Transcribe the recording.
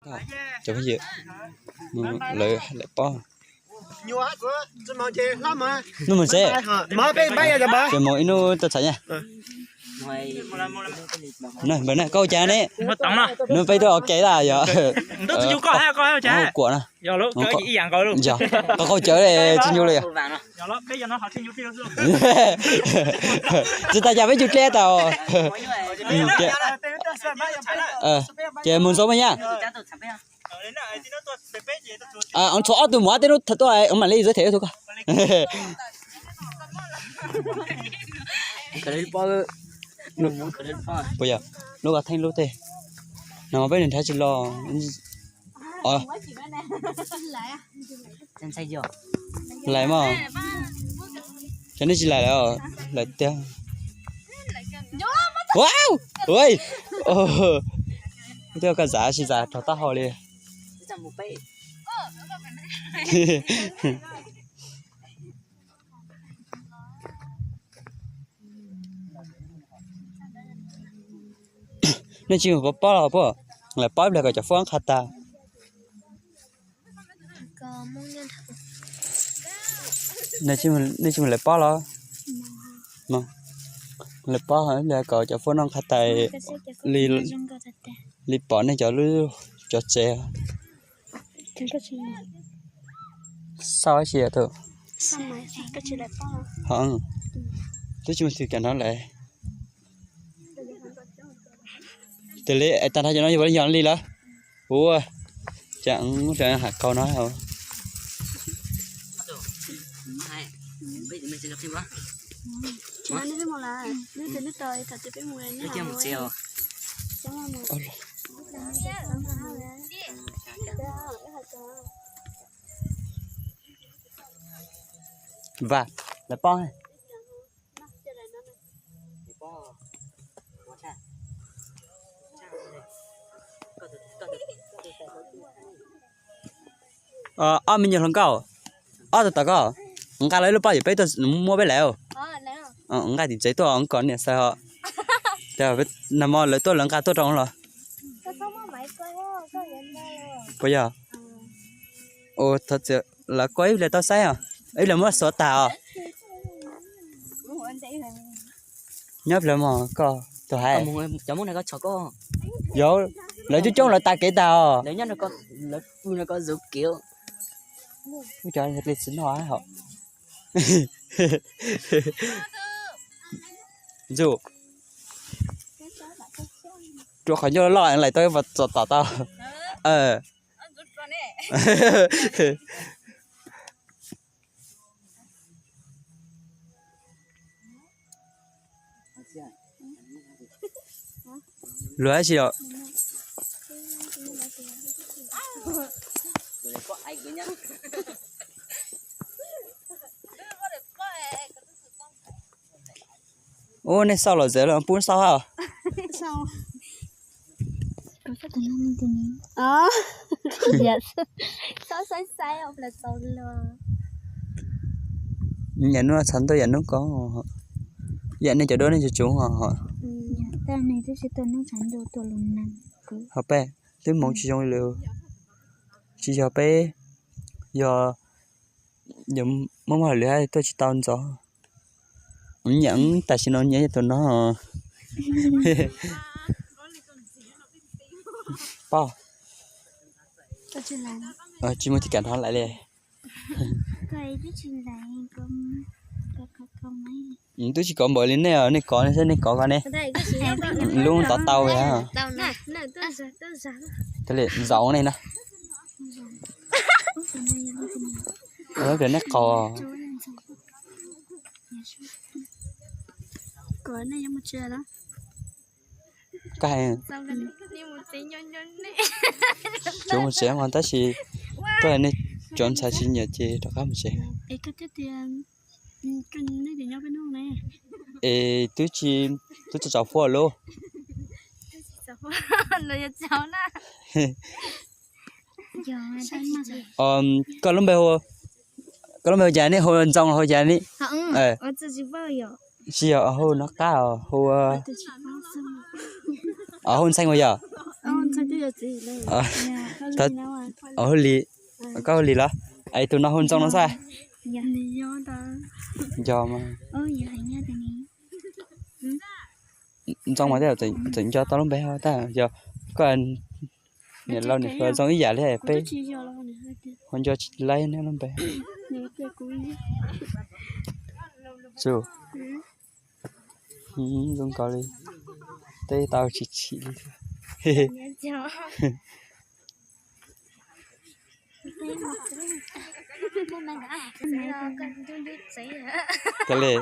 Cov phooj ywg, lawv lawv pob. Hnub mus xwb, ces mus ib hnub tuaj txhais nyaj. Npawg na, koj hu cas ne? Nws peb tuaj ua ke tas yog. Kuam no. Yog, koj qaug cawv li tsis nyuj li yog. Tsis tas cas peb cug dleb tas. Ces mus ntxov mas nyaj. Txhua ob tug mus tej hnub tuaj mam li giới thiệu tug koj. Puas yog lub koj theej lub tej no peb nrhav tsis los. Lais mas, cov nej tsis lais lawm, lais tiag. Ua, ua, twb koj zam tsis zam rau taub hau li. Nej tsis mus pob los puas, lawv pob ib pliag kom cov foob nqha tas. Nej tsis mus lawv pob los? Lawv pob ib pliag kom cov foob noj nqha tas li, li pom nej cov lub cov tsev. Xauj ib si tus. Twb tsis mus twg kam no lawm. Tus li tag nrho cov no yog li lawm. Ua cas muab cov hav kaus no. Vas, lawv pob. Ob me nyuam hluas nkauj, ob tug tom koj, nqa lawv lub pob yom, peb tuaj muab peb lawm. Nqa tim tsev tuaj kom niam xaws ho. Nag hmo lawv tuaj lawv nqa tuaj rau los. Puas yog? Ua thov txim, lawv koj ib pliag tau saib os, ib pliag muab xuav tag os. Nyob pliag mog koj tus hais. Yog, lawv coob coob lawv tas kev tag os. Cov li tsis noj hos. Ntxuj, rua qhov ncauj loj loj lais tau ib puas txom tom tau. Luag ib si os. Ub, nej xauj los txawv los pub xauj hab. Yam hnub txhav ntuj yam hnub ko, yam nej cov duab nej cov tsuv ho. Ho peb twb hmoov tsis zoo li, tsis yog peb, yog muaj muaj hauj lwm hab tuaj tsis tau ntxov. Nyiam tam sim no nyiam tus no. Pog, tsis muaj tis kam hnov lawm li. Twb tsis kov npaum li nej os, nej kov saib nej kov koj ne. Lub tod tau. Zaum ne na. Kawm nej qaug. Koj hais, tsuav mus tsev mas tab sis tuaj nej cov ntxhais tsis nyiam ces rov qab mus tsev. Es twb tsis, twb tsis txaus fuab lauj. Koj lub npe hu, koj lub npe hu cas ne, hu Ntxoo los hu cas ne? Tsis yog, hu no qab, hu, hu Ntxhee ua yog. Hauj Lis, koj Hauj Lis los? Es tus no hu Ntxoo no xwb. Nco mas. Ntxoo mas tej zaum tseem nco tau lub npe ho tag yog koj niam laus niam hluas zoo ib yam li peb ho nco tsis laib neb lub npe. Zoo nkaus li teb tau tsis chim li. Ua li,